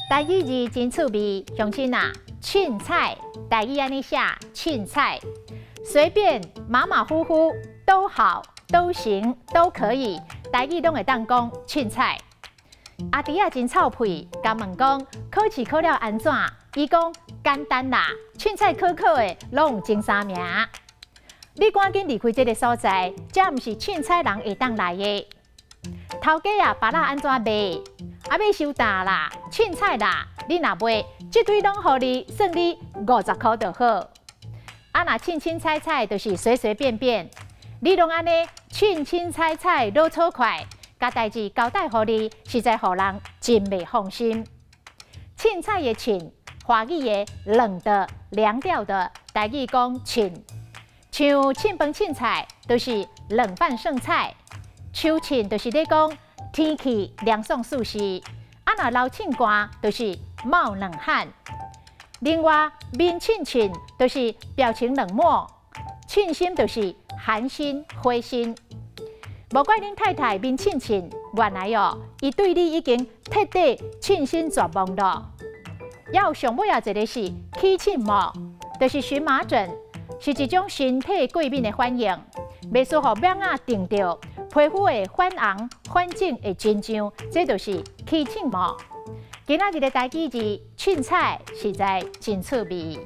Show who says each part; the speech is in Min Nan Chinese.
Speaker 1: 台語字真趣味，鄉親啊，凊彩，台語按呢寫，凊彩，隨便馬馬虎虎都好，都行，都可以，台語攏會當講凊彩。阿弟仔真臭屁，共問講考試考了按怎？伊講簡單啦，凊彩考考的攏有前三名。你趕緊離開這个所在，這毋是凊彩人會當來的。頭家啊，芭樂按怎賣？啊，欲收擔啦，凊彩啦，你若賣，這堆攏予你，算你50箍就好。啊，若凊凊彩彩，就是隨隨便便，你攏按呢凊凊彩彩落草快，共代誌交代予你，實在予人真袂放心。凊彩的凊，華語的冷的、涼掉的，台語講凊，像凊飯凊菜，就是冷飯剩菜。秋凊就是咧講天氣涼爽舒適，啊若流凊汗就是冒冷汗。另外面凊凊就是表情冷漠，凊心就是寒心灰心。無怪恁太太面凊凊，原來哦，伊對你已經徹底凊心絕望了。猶有上尾仔一个是起凊毛，就是蕁麻疹，是一種身體過敏的反應，袂輸予蚊仔叮著，皮膚會泛紅、泛腫會真脹，這就是起凊毛。今仔日的台語字凊彩實在真趣味。